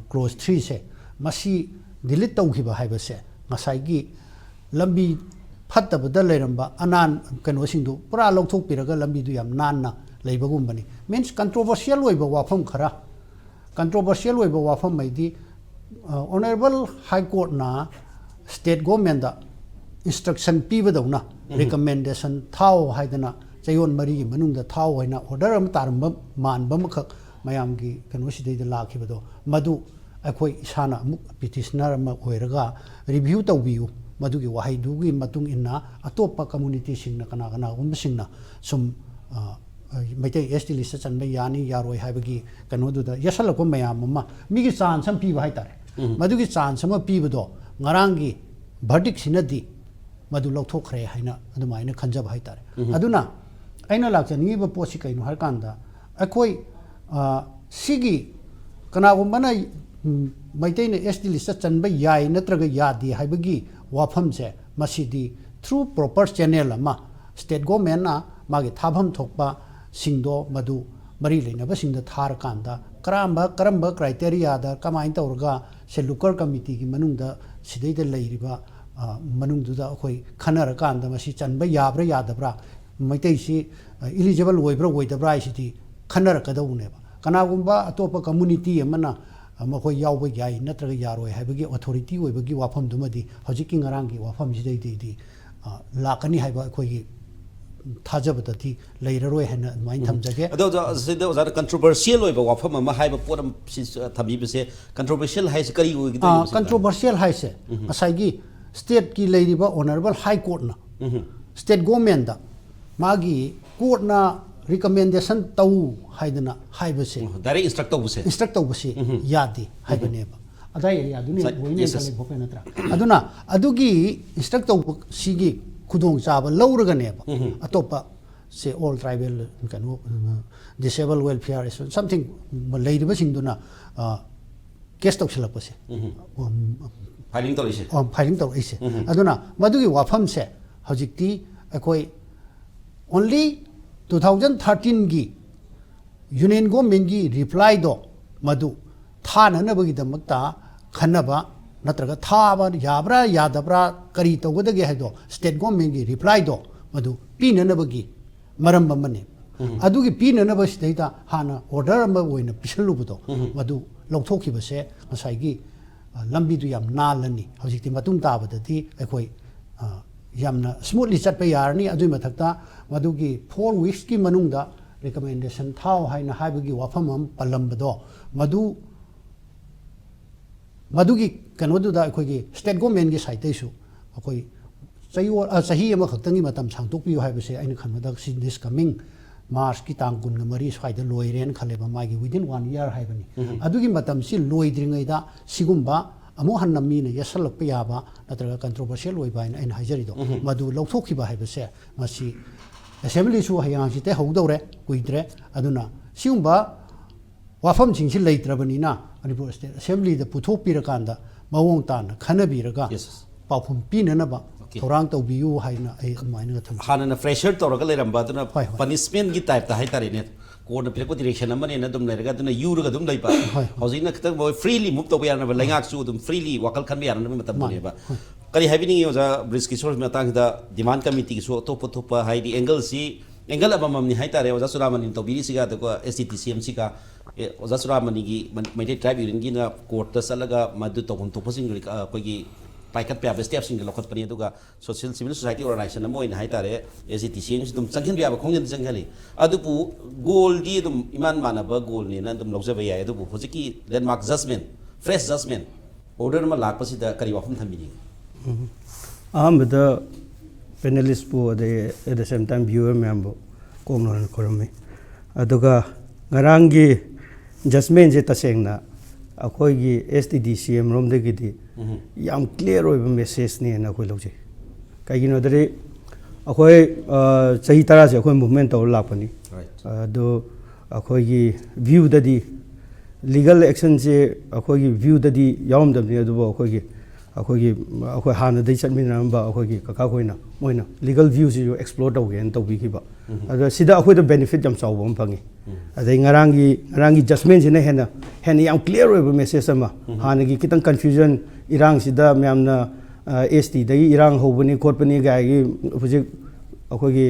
ꯀ꯭ꯂꯣꯖ ꯊ꯭ꯔꯤꯁꯦ, ꯃꯁꯤ ꯗꯤꯂꯤꯠ ꯇꯧꯈꯤꯕ ꯍꯥꯏꯕꯁꯦ ꯉꯁꯥꯏꯒꯤ ꯂꯝꯕꯤ ꯐꯠꯇꯕꯗ ꯂꯩꯔꯝꯕ ꯑꯅꯥꯟ ꯀꯩꯅꯣꯁꯤꯡꯗꯨ ꯄꯨꯔꯥ ꯂꯧꯊꯣꯛꯄꯤꯔꯒ ꯂꯝꯕꯤꯗꯨ ꯌꯥꯝ ꯅꯥꯟꯅ ꯂꯩꯕꯒꯨꯝꯕꯅꯤ꯫ ꯃꯤꯟꯁ, ꯀꯟꯇ꯭ꯔꯣꯚꯔꯁꯤꯌꯦꯜ ꯑꯣꯏꯕ ꯋꯥꯐꯝ ꯈꯔ, ꯀꯟꯇ꯭ꯔꯣꯚꯔꯁꯤꯌꯦꯜ ꯑꯣꯏꯕ ꯋꯥꯐꯝ ꯍꯥꯏꯗꯤ, ꯑꯣꯅꯔꯦꯕꯜ ꯍꯥꯏ ꯀꯣꯔꯠꯅ ꯁ꯭ꯇꯦꯠ ꯒꯣꯔꯃꯦꯟꯗ ꯏꯟꯁꯇ꯭ꯔꯛꯁꯟ ꯄꯤꯕꯗꯧꯅ ꯔꯤꯀꯃꯦꯟꯗꯦꯁꯟ ꯊꯥꯎ ꯍꯥꯏꯗꯅ, ꯆꯌꯣꯜ ꯃꯔꯤꯒꯤ ꯃꯅꯨꯡꯗ ꯊꯥꯎ ꯍꯥꯏꯅ ꯑꯣꯔꯗꯔ ꯑꯃ ꯇꯥꯔꯝꯕ ꯃꯥꯟꯕ ꯑꯃꯈꯛ ꯃꯌꯥꯝꯒꯤ ꯀꯩꯅꯣꯁꯤꯗꯩꯗ ꯂꯥꯛꯈꯤꯕꯗꯣ, ꯃꯗꯨ ꯑꯩꯈꯣꯏ ꯏꯁꯥꯅ ꯑꯃꯨꯛ ꯄꯤꯇꯤꯁꯅꯔ ꯑꯃ ꯑꯣꯏꯔꯒ ꯔꯤꯚ꯭ꯌꯨ ꯇꯧꯕꯤꯌꯨ꯫ ꯃꯗꯨꯒꯤ ꯋꯥꯍꯩꯗꯨꯒꯤ ꯃꯇꯨꯡ ꯏꯟꯅ ꯑꯇꯣꯞꯄ ꯀꯝꯃꯨꯅꯤꯇꯤꯁꯤꯡꯅ, ꯀꯅꯥ ꯀꯅꯥꯒꯨꯝꯕꯁꯤꯡꯅ ꯁꯨꯝ, ꯑ, ꯑ, ꯃꯩꯇꯩ ꯑꯦꯁ ꯇꯤ ꯂꯤꯁꯇ ꯆꯟꯕ ꯌꯥꯅꯤ ꯌꯥꯔꯣꯏ ꯍꯥꯏꯕꯒꯤ ꯀꯩꯅꯣꯗꯨꯗ ꯌꯦꯠꯁꯜꯂꯛꯄ ꯃꯌꯥꯝ ꯑꯃ, ꯃꯤꯒꯤ ꯆꯥꯟꯁ ꯑꯃ ꯄꯤꯕ ꯍꯥꯏꯇꯥꯔꯦ꯫ ꯃꯗꯨꯒꯤ ꯆꯥꯟꯁ ꯑꯃ ꯄꯤꯕꯗꯣ ꯉꯔꯥꯡꯒꯤ ꯚꯔꯗꯤꯛꯁꯤꯅꯗꯤ ꯃꯗꯨ ꯂꯧꯊꯣꯛꯈ꯭ꯔꯦ ꯍꯥꯏꯅ ꯑꯗꯨꯃꯥꯏꯅ ꯈꯟꯖꯕ ꯍꯥꯏꯇꯥꯔꯦ꯫ ꯑꯗꯨꯅ ꯑꯩꯅ ꯂꯥꯛꯆꯅꯤꯡꯉꯤꯕ ꯄꯣꯠꯁꯤ ꯀꯩꯅꯣ ꯍꯥꯏꯔꯀꯥꯟꯗ, ꯑꯩꯈꯣꯏ, ꯑ, ꯁꯤꯒꯤ ꯀꯅꯥꯒꯨꯝꯕꯅ, ꯎꯝ, ꯃꯩꯇꯩꯅ ꯑꯦꯁ ꯇꯤ ꯂꯤꯁꯇ ꯆꯟꯕ ꯌꯥꯏ ꯅꯠꯇ꯭ꯔꯒ ꯌꯥꯗꯦ ꯍꯥꯏꯕꯒꯤ ꯋꯥꯐꯝꯁꯦ, ꯃꯁꯤꯗꯤ ꯊ꯭ꯔꯨ ꯄ꯭ꯔꯣꯄꯔ ꯆꯦꯅꯦꯜ ꯑꯃ ꯁ꯭ꯇꯦꯠ ꯒꯣꯔꯃꯦꯟꯅ ꯃꯥꯒꯤ ꯊꯥꯐꯝ ꯊꯣꯛꯄꯁꯤꯡꯗꯣ ꯃꯗꯨ ꯃꯔꯤ ꯂꯩꯅꯕꯁꯤꯡꯗ ꯊꯥꯔꯀꯥꯟꯗ, ꯀꯔꯝꯕ, ꯀꯔꯝꯕ ꯀ꯭ꯔꯥꯏꯇꯦꯔꯤꯌꯥꯗ ꯀꯃꯥꯏꯅ ꯇꯧꯔꯒ ꯁꯦ ꯂꯨꯀꯔ ꯀꯃꯤꯇꯤꯒꯤ ꯃꯅꯨꯡꯗ ꯁꯤꯗꯩꯗ ꯂꯩꯔꯤꯕ, ꯑ, ꯃꯅꯨꯡꯗꯨꯗ ꯑꯩꯈꯣꯏ ꯈꯟꯅꯔꯀꯥꯟꯗ ꯃꯁꯤ ꯆꯟꯕ ꯌꯥꯕ꯭ꯔꯥ ꯌꯥꯗꯕ꯭ꯔꯥ, ꯃꯩꯇꯩꯁꯤ, ꯑ, ꯏꯂꯤꯖꯤꯕꯜ ꯑꯣꯏꯕ꯭ꯔꯥ ꯑꯣꯏꯗꯕ꯭ꯔꯥ ꯍꯥꯏꯁꯤꯗꯤ ꯈꯟꯅꯔꯛꯀꯗꯧꯕꯅꯦꯕ꯫ ꯀꯅꯥꯒꯨꯝꯕ ꯑꯇꯣꯞꯄ ꯀꯝꯃꯨꯅꯤꯇꯤ ꯑꯃꯅ, ꯑ, ꯃꯈꯣꯏ ꯌꯥꯎꯕ ꯌꯥꯏ ꯅꯠꯇ꯭ꯔꯒ ꯌꯥꯔꯣꯏ ꯍꯥꯏꯕꯒꯤ ꯑꯣꯊꯣꯔꯤꯇꯤ ꯑꯣꯏꯕꯒꯤ ꯋꯥꯐꯝꯗꯨꯃꯗꯤ ꯍꯧꯖꯤꯛꯀꯤ ꯉꯔꯥꯡꯒꯤ ꯋꯥꯐꯝꯁꯤꯗꯩꯗꯤ, ꯑ, ꯂꯥꯛꯀꯅꯤ ꯍꯥꯏꯕ ꯑꯩꯈꯣꯏꯒꯤ ꯊꯥꯖꯕꯗꯗꯤ ꯂꯩꯔꯔꯣꯏ ꯍꯥꯏꯅ ꯑꯗꯨꯃꯥꯏꯅ ꯊꯝꯖꯒꯦ꯫ ꯑꯗꯣ ꯑꯣꯖꯥ, ꯁꯤꯗ ꯑꯣꯖꯥꯅ ꯀꯟꯇ꯭ꯔꯣꯚꯔꯁꯤꯌꯦꯜ ꯑꯣꯏꯕ ꯋꯥꯐꯝ ꯑꯃ ꯍꯥꯏꯕ ꯄꯣꯠ ꯑꯃ ꯁꯤ, ꯑ, ꯊꯝꯕꯤꯕꯁꯦ, ꯀꯟꯇ꯭ꯔꯣꯚꯔꯁꯤꯌꯦꯜ ꯍꯥꯏꯁꯦ ꯀꯔꯤ ꯑꯣꯏꯒꯗꯣꯏꯅꯣ? ꯀꯟꯇ꯭ꯔꯣꯚꯔꯁꯤꯌꯦꯜ ꯍꯥꯏꯁꯦ ꯉꯁꯥꯏꯒꯤ ꯁ꯭ꯇꯦꯠꯀꯤ ꯂꯩꯔꯤꯕ ꯑꯣꯅꯔꯦꯕꯜ ꯍꯥꯏ ꯀꯣꯔꯠꯅ ꯁ꯭ꯇꯦꯠ ꯒꯣꯔꯃꯦꯟꯗ ꯃꯥꯒꯤ ꯀꯣꯔꯠꯅ ꯔꯤꯀꯃꯦꯟꯗꯦꯁꯟ ꯇꯧ ꯍꯥꯏꯗꯅ ꯍꯥꯏꯕꯁꯦ, ꯗꯥꯏꯔꯦꯛ ꯏꯟꯁꯇ꯭ꯔꯛ ꯇꯧꯕꯁꯦ꯫ ꯏꯟꯁꯇ꯭ꯔꯛ ꯇꯧꯕꯁꯤ ꯌꯥꯗꯦ ꯍꯥꯏꯕꯅꯦꯕ꯫ ꯑꯗꯥꯏ ꯑꯦꯔꯤꯌꯥꯗꯨꯅ Side, ꯂꯣꯏꯅ yes, yes. ꯈꯜꯂꯦ ꯚꯣꯄꯦꯟ ꯅꯠꯇ꯭ꯔꯥ? ꯑꯗꯨꯅ ꯑꯗꯨꯒꯤ ꯏꯟꯁꯇ꯭ꯔꯛ ꯇꯧꯕꯁꯤꯒꯤ ꯈꯨꯗꯣꯡꯆꯥꯕ ꯂꯧꯔꯒꯅꯦꯕ ꯑꯇꯣꯞꯄ ꯁꯦ ꯑꯣꯜ ꯇ꯭ꯔꯥꯏꯕꯦꯜ ꯀꯩꯅꯣ ꯗꯤꯁꯦꯕꯜ ꯋꯦꯜꯐꯤꯌꯥꯔ ꯁꯝꯊꯤꯡ ꯂꯩꯔꯤꯕꯁꯤꯡꯗꯨꯅ ꯀꯦꯁ ꯇꯧꯁꯤꯜꯂꯛꯄꯁꯦ ꯐꯥꯏꯂꯤꯡ ꯇꯧꯔꯛꯏꯁꯦ ꯐꯥꯏꯂꯤꯡ ꯇꯧꯔꯛꯏꯁꯦ ꯑꯗꯨꯅ ꯃꯗꯨꯒꯤ ꯋꯥꯐꯝꯁꯦ ꯍꯧꯖꯤꯛꯇꯤ ꯑꯩꯈꯣꯏ ꯑꯣꯟꯂꯤ ꯇꯨ ꯊꯥꯎꯖꯟ ꯊꯥꯔꯇꯤꯟꯒꯤ ꯌꯨꯅꯤꯌꯟ ꯒꯣꯔꯃꯦꯟꯒꯤ ꯔꯤꯄ꯭ꯂꯥꯏꯗꯣ ꯃꯗꯨ ꯊꯥꯅꯅꯕꯒꯤꯗꯃꯛꯇ ꯈꯟꯅꯕ ꯅꯠꯇ꯭ꯔꯒ ꯊꯥꯕ ꯌꯥꯕ꯭ꯔꯥ ꯌꯥꯗꯕ꯭ꯔꯥ ꯀꯔꯤ ꯇꯧꯒꯗꯒꯦ ꯍꯥꯏꯗꯣ ꯁ꯭ꯇꯦꯠ ꯒꯣꯔꯃꯦꯟꯒꯤ ꯔꯤꯄ꯭ꯂꯥꯏꯗꯣ ꯃꯗꯨ ꯄꯤꯅꯅꯕꯒꯤ ꯃꯔꯝ ꯑꯃꯅꯤ꯫ ꯑꯗꯨꯒꯤ ꯄꯤꯅꯅꯕ ꯁꯤꯗꯩꯗ ꯍꯥꯟꯅ ꯑꯣꯔꯗꯔ ꯑꯃ ꯑꯣꯏꯅ ꯄꯤꯁꯜꯂꯨꯕꯗꯣ ꯃꯗꯨ ꯂꯧꯊꯣꯛꯈꯤꯕꯁꯦ ꯉꯁꯥꯏꯒꯤ ꯑ, ꯂꯝꯕꯤꯗꯨ ꯌꯥꯝ ꯅꯥꯜꯂꯅꯤ꯫ ꯍꯧꯖꯤꯛꯇꯤ ꯃꯇꯨꯡ ꯇꯥꯕꯗꯗꯤ ꯑꯩꯈꯣꯏ ꯑ, ꯌꯥꯝꯅ ꯁ꯭ꯃꯨꯠꯂꯤ ꯆꯠꯄ ꯌꯥꯔꯅꯤ꯫ ꯑꯗꯨꯒꯤ ꯃꯊꯛꯇ ꯃꯗꯨꯒꯤ ꯐꯣꯔ ꯋꯤꯛꯁꯀꯤ ꯃꯅꯨꯡꯗ ꯔꯤꯀꯃꯦꯟꯗꯦꯁꯟ ꯊꯥꯎ ꯍꯥꯏꯅ ꯍꯥꯏꯕꯒꯤ ꯋꯥꯐꯝ ꯑꯃ ꯄꯜꯂꯝꯕꯗꯣ ꯃꯗꯨ ꯃꯗꯨꯒꯤ ꯀꯩꯅꯣꯗꯨꯗ ꯑꯩꯈꯣꯏꯒꯤ ꯁ꯭ꯇꯦꯠ ꯒꯣꯔꯃꯦꯟꯒꯤ ꯁꯥꯏꯠꯇꯩꯁꯨ ꯑꯩꯈꯣꯏ ꯆꯌꯣꯜ ꯑ, ꯆꯍꯤ ꯑꯃꯈꯛꯇꯪꯒꯤ ꯃꯇꯝ ꯁꯥꯡꯗꯣꯛꯄꯤꯌꯨ ꯍꯥꯏꯕꯁꯦ ꯑꯩꯅ ꯈꯟꯕꯗ ꯁꯤ ꯗꯤꯁ ꯀꯃꯤꯡ ꯃꯥꯔꯆꯀꯤ ꯇꯥꯡ ꯀꯨꯟꯒ ꯃꯔꯤ ꯁ꯭ꯋꯥꯏꯗ ꯂꯣꯏꯔꯦꯅ ꯈꯜꯂꯦꯕ ꯃꯥꯒꯤ within one year ꯍꯥꯏꯕꯅꯤ꯫ ꯑꯗꯨꯒꯤ ꯃꯇꯝꯁꯤ ꯂꯣꯏꯗ꯭ꯔꯤꯉꯩꯗ ꯁꯤꯒꯨꯝꯕ ꯑꯃꯨꯛ ꯍꯟꯅ ꯃꯤꯅ ꯌꯦꯠꯁꯜꯂꯛꯄ ꯌꯥꯕ ꯅꯠꯇ꯭ꯔꯒ ꯀꯟꯇ꯭ꯔꯣꯚꯔꯁꯤꯌꯦꯜ ꯑꯣꯏꯕ ꯍꯥꯏꯅ ꯑꯩꯅ ꯍꯥꯏꯖꯔꯤꯗꯣ ꯃꯗꯨ ꯂꯧꯊꯣꯛꯈꯤꯕ ꯍꯥꯏꯕꯁꯦ ꯃꯁꯤ ꯑꯦꯁꯦꯝꯕ꯭ꯂꯤꯁꯨ ꯍꯌꯦꯡ ꯍꯪꯆꯤꯠꯇꯩ ꯍꯧꯗꯧꯔꯦ, ꯀꯨꯏꯗ꯭ꯔꯦ꯫ ꯑꯗꯨꯅ ꯁꯤꯒꯨꯝꯕ ꯋꯥꯐꯝꯁꯤꯡꯁꯤ ꯂꯩꯇ꯭ꯔꯕꯅꯤꯅ ꯃꯅꯤꯄꯨꯔ ꯁ꯭ꯇꯦꯠ ꯑꯦꯁꯦꯝꯕ꯭ꯂꯤꯗ ꯄꯨꯊꯣꯛꯄꯤꯔꯀꯥꯟꯗ ꯃꯑꯣꯡ ꯇꯥꯅ ꯈꯟꯅꯕꯤꯔꯒ Yes, yes. ꯄꯥꯎꯈꯨꯝ ꯄꯤꯅꯅꯕ Okay. ꯊꯧꯔꯥꯡ ꯇꯧꯕꯤꯌꯨ ꯍꯥꯏꯅ ꯑꯩ ꯑꯗꯨꯃꯥꯏꯅꯒ ꯊꯝꯖꯒꯦ꯫ ꯍꯥꯟꯅꯅ ꯄ꯭ꯔꯦꯁꯔ ꯇꯧꯔꯒ ꯂꯩꯔꯝꯕ ꯑꯗꯨꯅ ꯍꯣꯏ, ꯍꯣꯏ. ꯄꯅꯤꯁꯃꯦꯟꯒꯤ ꯇꯥꯏꯞꯇ ꯍꯥꯏꯇꯥꯔꯦꯅꯦ, ꯀꯣꯔꯠꯅ ꯄꯤꯔꯛꯄ ꯗꯤꯔꯦꯛꯁꯟ ꯑꯃꯅꯦꯅ ꯑꯗꯨꯝ ꯂꯩꯔꯒ ꯑꯗꯨꯅ ꯌꯨꯔꯒ ꯑꯗꯨꯝ ꯂꯩꯕ꯫ ꯍꯣꯏ. ꯍꯧꯖꯤꯛꯅ ꯈꯤꯇꯪ ꯃꯣꯏ ꯐ꯭ꯔꯤꯂꯤ ꯃꯨꯚ ꯇꯧꯕ ꯌꯥꯅꯕ ꯂꯩꯉꯥꯛꯁꯨ ꯑꯗꯨꯝ ꯐ꯭ꯔꯤꯂꯤ ꯋꯥꯈꯜ ꯈꯟꯕ ꯌꯥꯅꯅꯕ ꯃꯇꯝꯗꯨꯅꯦꯕ꯫ ꯍꯣꯏ. ꯀꯔꯤ ꯍꯥꯏꯕꯤꯅꯤꯡꯉꯤ ꯑꯣꯖꯥ ꯕ꯭ꯔꯤꯖꯀꯤꯁꯣꯔꯒꯤ ꯃꯇꯥꯡꯁꯤꯗ ꯗꯤꯃꯥꯟ ꯀꯃꯤꯇꯤꯒꯤꯁꯨ ꯑꯇꯣꯞ ꯑꯇꯣꯞꯄ ꯍꯥꯏꯗꯤ ꯑꯦꯡꯒꯜꯁꯤ ꯑꯦꯡꯒꯜ ꯑꯃꯃꯝꯅꯤ ꯍꯥꯏꯇꯥꯔꯦ ꯑꯣꯖꯥ ꯆꯨꯔꯥꯃꯅꯤꯅ ꯇꯧꯕꯤꯔꯤꯁꯤꯒ ꯑꯗꯨꯒ ꯑꯦꯁ ꯇꯤ ꯇꯤ ꯁꯤ ꯑꯦꯝꯁꯤꯒ ꯑꯣꯖꯥ ꯆꯨꯔꯥꯃꯅꯤꯒꯤ ꯃꯩꯇꯩ ꯇ꯭ꯔꯥꯏꯕ ꯌꯨꯅꯤꯌꯟꯒꯤꯅ ꯀꯣꯔꯠꯇ ꯆꯠꯂꯒ ꯃꯗꯨ ꯇꯧꯐꯝ ꯊꯣꯛꯄꯁꯤꯡ ꯑꯩꯈꯣꯏꯒꯤ ꯄꯥꯏꯈꯠꯄ ꯌꯥꯕ ꯁ꯭ꯇꯦꯞꯁꯤꯡꯗꯣ ꯂꯧꯈꯠꯄꯅꯤ꯫ ꯑꯗꯨꯒ ꯁꯣꯁꯤꯌꯦꯜ ꯁꯤꯚꯤꯜ ꯁꯣꯁꯥꯏꯇꯤ ꯑꯣꯔꯒꯅꯥꯏꯖꯦꯁꯟ ꯑꯃ ꯑꯣꯏꯅ ꯍꯥꯏꯇꯥꯔꯦ ꯑꯦꯁ ꯇꯤ ꯇꯤ ꯁꯤ ꯑꯦꯝꯁꯨ ꯑꯗꯨꯝ ꯆꯪꯁꯤꯟꯕ ꯌꯥꯕ ꯈꯣꯡꯖꯦꯜꯗꯤ ꯆꯪꯁꯤꯜꯂꯤ꯫ ꯑꯗꯨꯕꯨ ꯒꯣꯜꯗꯤ ꯑꯗꯨꯝ ꯏꯃꯥꯟ ꯃꯥꯟꯅꯕ ꯒꯣꯜꯅꯦꯅ ꯑꯗꯨꯝ ꯂꯧꯖꯕ ꯌꯥꯏ꯫ ꯑꯗꯨꯕꯨ ꯍꯧꯖꯤꯛꯀꯤ ꯂꯦꯟꯃꯥꯔꯛ ꯖꯁꯃꯦꯟ, ꯐ꯭ꯔꯦꯁ ꯖꯁꯃꯦꯟ ꯑꯣꯔꯗꯔ ꯑꯃ ꯂꯥꯛꯄꯁꯤꯗ ꯀꯔꯤ ꯋꯥꯐꯝ ꯊꯝꯕꯤꯅꯤꯡꯉꯤ? ꯑꯍꯥꯟꯕꯗ ꯄꯦꯅꯦꯂꯤꯁꯄꯨ ꯑꯗꯩ at the same time viewer ꯃꯌꯥꯝꯕꯨ ꯀꯣꯝꯅ ꯈꯨꯔꯨꯝꯃꯤ꯫ ꯑꯗꯨꯒ ꯉꯔꯥꯡꯒꯤ ꯖꯁꯃꯦꯟꯁꯦ ꯇꯁꯦꯡꯅ ꯑꯩꯈꯣꯏꯒꯤ ꯑꯦꯁ ꯇꯤ ꯗꯤ ꯁꯤ ꯑꯦꯝ ꯔꯣꯝꯗꯒꯤꯗꯤ ꯌꯥꯝ ꯀ꯭ꯂꯤꯌꯥꯔ ꯑꯣꯏꯕ ꯃꯦꯁꯦꯖꯅꯦꯅ ꯑꯩꯈꯣꯏ ꯂꯧꯖꯩ꯫ ꯀꯩꯒꯤꯅꯣꯗꯗꯤ ꯑꯩꯈꯣꯏ ꯑ, ꯆꯍꯤ ꯇꯔꯥꯁꯦ ꯑꯩꯈꯣꯏ ꯃꯨꯚꯃꯦꯟ ꯇꯧꯔ ꯂꯥꯛꯄꯅꯤ꯫ Right. ꯑꯗꯣ ꯑꯩꯈꯣꯏꯒꯤ ꯚ꯭ꯌꯨꯗꯗꯤ ꯂꯤꯒꯜ ꯑꯦꯛꯁꯟꯁꯦ ꯑꯩꯈꯣꯏꯒꯤ ꯚ꯭ꯌꯨꯗꯗꯤ ꯌꯥꯎꯔꯝꯗꯕꯅꯤ, ꯑꯗꯨꯕꯨ ꯑꯩꯈꯣꯏꯒꯤ ꯑꯩꯈꯣꯏꯒꯤ ꯑꯩꯈꯣꯏ ꯍꯥꯟꯅꯗꯒꯤ ꯆꯠꯃꯤꯟꯅꯔꯝꯕ ꯑꯩꯈꯣꯏꯒꯤ ꯀꯀꯥ ꯈꯣꯏꯅ ꯃꯣꯏꯅ ꯂꯤꯒꯜ ꯚ꯭ꯌꯨꯁꯤꯁꯨ ꯑꯦꯛꯁꯄ꯭ꯂꯣꯔ ꯇꯧꯒꯦꯅ ꯇꯧꯕꯤꯈꯤꯕ꯫ ꯑꯗ ꯁꯤꯗ ꯑꯩꯈꯣꯏꯗ ꯕꯦꯅꯤꯐꯤꯠ ꯌꯥꯝ ꯆꯥꯎꯕ ꯑꯃ ꯐꯪꯉꯤ꯫ ꯑꯗꯩ ꯉꯔꯥꯡꯒꯤ ꯉꯔꯥꯡꯒꯤ ꯖꯁꯃꯦꯟꯁꯤꯅ ꯍꯦꯟꯅ ꯍꯦꯟꯅ ꯌꯥꯝ ꯀ꯭ꯂꯤꯌꯥꯔ ꯑꯣꯏꯕ ꯃꯦꯁꯦꯖ ꯑꯃ, ꯍꯥꯟꯅꯒꯤ ꯈꯤꯇꯪ ꯀꯟꯐ꯭ꯌꯨꯖꯟ, ꯏꯔꯥꯡꯁꯤꯗ ꯃꯌꯥꯝꯅ ꯑꯦꯁ ꯇꯤꯗꯒꯤ ꯏꯔꯥꯡ ꯍꯧꯕꯅꯤ ꯈꯣꯠꯄꯅꯤ ꯀꯥꯏꯒꯤ ꯍꯧꯖꯤꯛ ꯑꯩꯈꯣꯏꯒꯤ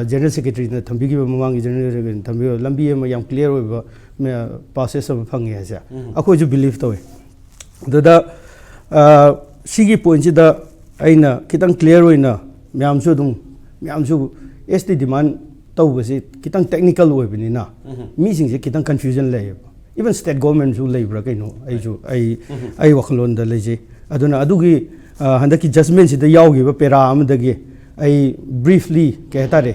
ꯖꯦꯅꯔꯦꯜ ꯁꯦꯀ꯭ꯔꯦꯇꯔꯤꯅ ꯊꯝꯕꯤꯈꯤꯕ, ꯃꯃꯥꯡꯒꯤ ꯖꯦꯅꯔꯦꯜ ꯁꯦꯀ꯭ꯔꯦꯇꯔꯤꯅ ꯊꯝꯕꯤꯈꯤꯕ ꯂꯝꯕꯤ ꯑꯃ ꯌꯥꯝ ꯀ꯭ꯂꯤꯌꯥꯔ ꯑꯣꯏꯕ ꯄꯥꯁꯦꯖ ꯑꯃ ꯐꯪꯉꯦ ꯍꯥꯏꯁꯦ ꯑꯩꯈꯣꯏꯁꯨ ꯕꯤꯂꯤꯚ ꯇꯧꯋꯤ꯫ ꯑꯗꯨꯗ ꯑ, ꯁꯤꯒꯤ ꯄꯣꯏꯟꯁꯤꯗ ꯑꯩꯅ ꯈꯤꯇꯪ ꯀ꯭ꯂꯤꯌꯥꯔ ꯑꯣꯏꯅ ꯃꯌꯥꯝꯁꯨ ꯑꯗꯨꯝ ꯃꯌꯥꯝꯁꯨ ꯑꯦꯁ ꯇꯤ ꯗꯤꯃꯥꯟ ꯇꯧꯕꯁꯤ ꯈꯤꯇꯪ ꯇꯦꯛꯅꯤꯀꯦꯜ ꯑꯣꯏꯕꯅꯤꯅ ꯃꯤꯁꯤꯡꯁꯦ ꯈꯤꯇꯪ ꯀꯟꯐ꯭ꯌꯨꯖꯟ ꯂꯩꯌꯦꯕ꯫ ꯏꯚꯟ ꯁ꯭ꯇꯦꯠ ꯒꯣꯔꯃꯦꯟꯁꯨ ꯂꯩꯕ꯭ꯔꯥ ꯀꯩꯅꯣ, ꯑꯩꯁꯨ ꯑꯩ ꯑꯩ ꯋꯥꯈꯜꯂꯣꯟꯗ ꯂꯩꯖꯩ꯫ ꯑꯗꯨꯅ ꯑꯗꯨꯒꯤ ꯑ, ꯍꯟꯗꯛꯀꯤ ꯖꯁꯃꯦꯟꯁꯤꯗ ꯌꯥꯎꯈꯤꯕ ꯄꯦꯔꯥ ꯑꯃꯗꯒꯤ ꯑꯩ ꯕ꯭ꯔꯤꯐꯂꯤ ꯀꯩ ꯍꯥꯏꯇꯥꯔꯦ,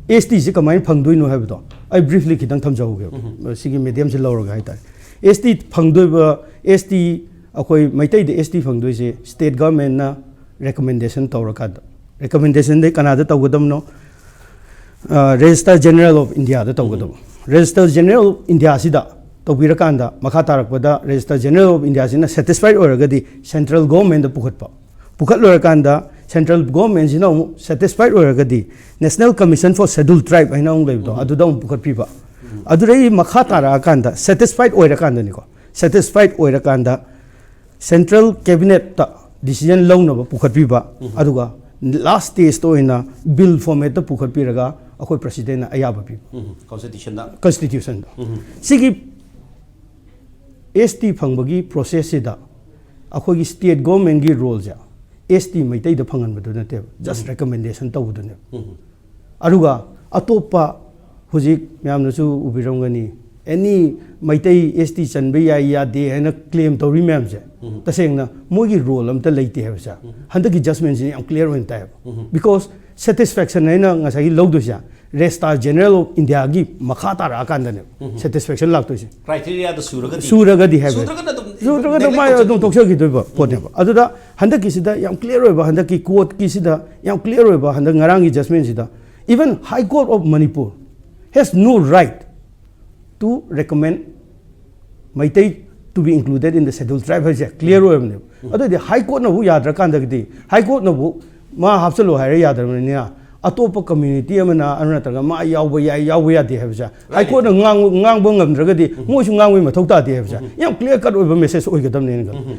ꯑꯦꯁ ꯇꯤꯁꯤ ꯀꯃꯥꯏꯅ ꯐꯪꯗꯣꯏꯅꯣ ꯍꯥꯏꯕꯗꯣ ꯑꯩ ꯕ꯭ꯔꯤꯐꯂꯤ ꯈꯤꯇꯪ ꯊꯝꯖꯍꯧꯒꯦꯕ꯫ ꯁꯤꯒꯤ ꯃꯦꯗꯤꯌꯝꯁꯤ ꯂꯧꯔꯒ ꯍꯥꯏꯇꯥꯔꯦ, ꯑꯦꯁ ꯇꯤ ꯐꯪꯗꯣꯏꯕ, ꯑꯦꯁ ꯇꯤ ꯑꯩꯈꯣꯏ ꯃꯩꯇꯩꯗ ꯑꯦꯁ ꯇꯤ ꯐꯪꯗꯣꯏꯁꯦ ꯁ꯭ꯇꯦꯠ ꯒꯣꯔꯃꯦꯟꯅ ꯔꯦꯀꯃꯦꯟꯗꯦꯁꯟ ꯇꯧꯔꯀꯥꯟꯗ꯫ ꯔꯦꯀꯃꯦꯟꯗꯦꯁꯟꯗꯤ ꯀꯅꯥꯗ ꯇꯧꯒꯗꯕꯅꯣ? ꯔꯦꯖꯤꯁꯇꯔ ꯖꯦꯅꯔꯦꯜ ꯑꯣꯐ ꯏꯟꯗꯤꯌꯥꯗ ꯇꯧꯒꯗꯕ꯫ ꯔꯦꯖꯤꯁꯇꯔ ꯖꯦꯅꯔꯦꯜ ꯑꯣꯐ ꯏꯟꯗꯤꯌꯥꯁꯤꯗ ꯇꯧꯕꯤꯔꯀꯥꯟꯗ ꯃꯈꯥ ꯇꯥꯔꯛꯄꯗ ꯔꯦꯖꯤꯁꯇꯔ ꯖꯦꯅꯔꯦꯜ ꯑꯣꯐ ꯏꯟꯗꯤꯌꯥꯁꯤꯅ ꯁꯦꯇꯤꯁꯐꯥꯏꯠ ꯑꯣꯏꯔꯒꯗꯤ ꯁꯦꯟꯇ꯭ꯔꯦꯜ ꯒꯣꯔꯃꯦꯟꯗ ꯄꯨꯈꯠꯄ꯫ ꯄꯨꯈꯠꯂꯣꯏꯔꯀꯥꯟꯗ ꯁꯦꯟꯇ꯭ꯔꯦꯜ ꯒꯣꯔꯃꯦꯟꯁꯤꯅ ꯑꯃꯨꯛ ꯁꯦꯇꯤꯁꯐꯥꯏꯠ ꯑꯣꯏꯔꯒꯗꯤ ꯅꯦꯁꯅꯦꯜ ꯀꯃꯤꯁꯟ ꯐꯣꯔ ꯁꯦꯗꯨꯜ ꯇ꯭ꯔꯥꯏꯕ ꯍꯥꯏꯅ ꯑꯃꯨꯛ ꯂꯩꯕꯗꯣ ꯑꯗꯨꯗ ꯑꯃꯨꯛ ꯄꯨꯈꯠꯄꯤꯕ꯫ ꯑꯗꯨꯗꯒꯤ ꯃꯈꯥ ꯇꯥꯔꯛꯑꯀꯥꯟꯗ ꯁꯦꯇꯤꯁꯐꯥꯏꯠ ꯑꯣꯏꯔꯀꯥꯟꯗꯅꯤꯀꯣ, ꯁꯦꯇꯤꯁꯐꯥꯏꯠ ꯑꯣꯏꯔꯀꯥꯟꯗ ꯁꯦꯟꯇ꯭ꯔꯦꯜ ꯀꯦꯕꯤꯅꯦꯠꯇ ꯗꯤꯁꯤꯖꯟ ꯂꯧꯅꯕ ꯄꯨꯈꯠꯄꯤꯕ꯫ ꯑꯗꯨꯒ ꯂꯥꯁ ꯁ꯭ꯇꯦꯖꯇ ꯑꯣꯏꯅ ꯕꯤꯜ ꯐꯣꯔꯃꯦꯠꯇ ꯄꯨꯈꯠꯄꯤꯔꯒ ꯑꯩꯈꯣꯏ ꯄ꯭ꯔꯁꯤꯗꯦꯟꯅ ꯑꯌꯥꯕ ꯄꯤꯕ꯫ ꯀꯟꯁꯇꯤꯇ꯭ꯌꯨꯁꯟꯗ ꯀꯟꯁꯇꯤꯇ꯭ꯌꯨꯁꯟꯗ꯫ ꯁꯤꯒꯤ ꯑꯦꯁ ꯇꯤ ꯐꯪꯕꯒꯤ ꯄ꯭ꯔꯣꯁꯦꯁꯁꯤꯗ ꯑꯩꯈꯣꯏꯒꯤ ꯁ꯭ꯇꯦꯠ ꯒꯣꯔꯃꯦꯟꯒꯤ ꯔꯣꯜꯁꯦ ꯑꯦꯁ ꯇꯤ ꯃꯩꯇꯩꯗ ꯐꯪꯍꯟꯕꯗꯨ ꯅꯠꯇꯦꯕ, ꯖꯁ ꯔꯦꯀꯃꯦꯟꯗꯦꯁꯟ ꯇꯧꯕꯗꯨꯅꯦꯕ꯫ ꯑꯗꯨꯒ ꯑꯇꯣꯞꯄ ꯍꯧꯖꯤꯛ ꯃꯌꯥꯝꯅꯁꯨ ꯎꯕꯤꯔꯝꯒꯅꯤ, ꯑꯦꯅꯤ ꯃꯩꯇꯩ ꯑꯦꯁ ꯇꯤ ꯆꯟꯕ ꯌꯥꯏ ꯌꯥꯗꯦ ꯍꯥꯏꯅ ꯀ꯭ꯂꯦꯝ ꯇꯧꯔꯤ ꯃꯌꯥꯝꯁꯦ ꯇꯁꯦꯡꯅ ꯃꯣꯏꯒꯤ ꯔꯣꯜ ꯑꯝꯇ ꯂꯩꯇꯦ ꯍꯥꯏꯕꯁꯦ ꯍꯟꯗꯛꯀꯤ ꯖꯁꯃꯦꯟꯁꯤꯅ ꯌꯥꯝ ꯀ꯭ꯂꯤꯌꯥꯔ ꯑꯣꯏꯅ ꯇꯥꯏꯌꯦꯕ꯫ ꯕꯤꯀꯣꯁ ꯁꯦꯇꯤꯁꯐꯦꯛꯁꯟ ꯍꯥꯏꯅ ꯉꯁꯥꯏꯒꯤ ꯂꯧꯗꯣꯏꯁꯦ Registrar General of Indiaꯒꯤ ꯃꯈꯥ ꯇꯥꯔꯛꯑꯀꯥꯟꯗꯅꯦꯕ ꯁꯦꯇꯤꯁꯐꯦꯛꯁꯟ ꯂꯥꯛꯇꯣꯏꯁꯦ꯫ ꯀ꯭ꯔꯥꯏꯇꯦꯔꯤꯌꯥꯗ ꯁꯨꯔꯒꯗꯤ ꯁꯨꯔꯒꯗꯤ ꯍꯥꯏꯕ ꯁꯨꯗ꯭ꯔꯒꯅ ꯑꯗꯨꯝ ꯁꯨꯗ꯭ꯔꯒꯅ neglect ꯃꯥꯏ ꯑꯗꯨꯝ ꯇꯧꯖꯒꯅꯤ꯫ ꯇꯣꯛꯆꯈꯤꯗꯣꯏꯕ ꯄꯣꯠꯅꯦꯕ꯫ ꯑꯗꯨꯗ ꯍꯟꯗꯛꯀꯤꯁꯤꯗ ꯌꯥꯝ ꯀ꯭ꯂꯤꯌꯥꯔ ꯑꯣꯏꯕ, ꯍꯟꯗꯛꯀꯤ ꯀꯣꯔꯠꯀꯤꯁꯤꯗ ꯌꯥꯝ ꯀ꯭ꯂꯤꯌꯥꯔ ꯑꯣꯏꯕ, ꯍꯟꯗꯛ ꯉꯔꯥꯡꯒꯤ ꯖꯁꯃꯦꯟꯁꯤꯗ, even High Court of Manipur has no right to recommend Meitei to be included in the Scheduled Tribe ꯍꯥꯏꯁꯦ ꯀ꯭ꯂꯤꯌꯥꯔ ꯑꯣꯏꯕꯅꯦꯕ꯫ ꯑꯗꯨꯗꯤ ꯍꯥꯏ ꯀꯣꯔꯠꯅꯕꯨ ꯌꯥꯗ꯭ꯔꯀꯥꯟꯗꯒꯤꯗꯤ, ꯍꯥꯏ ꯀꯣꯔꯠꯅꯕꯨ ꯃꯥ ꯍꯥꯞꯆꯜꯂꯣ ꯍꯥꯏꯔ ꯌꯥꯗ꯭ꯔꯕꯅꯤꯅ, ꯑꯇꯣꯞꯄ ꯀꯝꯃ꯭ꯌꯨꯅꯤꯇꯤ ꯑꯃꯅ ꯑꯗꯨ ꯅꯠꯇ꯭ꯔꯒ ꯃꯥ ꯌꯥꯎꯕ ꯌꯥꯏ, ꯌꯥꯎꯕ ꯌꯥꯗꯦ ꯍꯥꯏꯕꯁꯦ ꯍꯥꯏ ꯀꯣꯔꯠꯅ ꯉꯥꯡꯕ ꯉꯝꯗ꯭ꯔꯒꯗꯤ ꯃꯣꯏꯁꯨ ꯉꯥꯡꯕꯒꯤ ꯃꯊꯧ ꯇꯥꯗꯦ ꯍꯥꯏꯕꯁꯦ ꯌꯥꯝ ꯀ꯭ꯂꯤꯌꯥꯔ ꯀꯠ ꯑꯣꯏꯕ ꯃꯦꯁꯦꯖ ꯑꯣꯏꯒꯗꯕꯅꯦꯅ ꯈꯜꯂꯤ꯫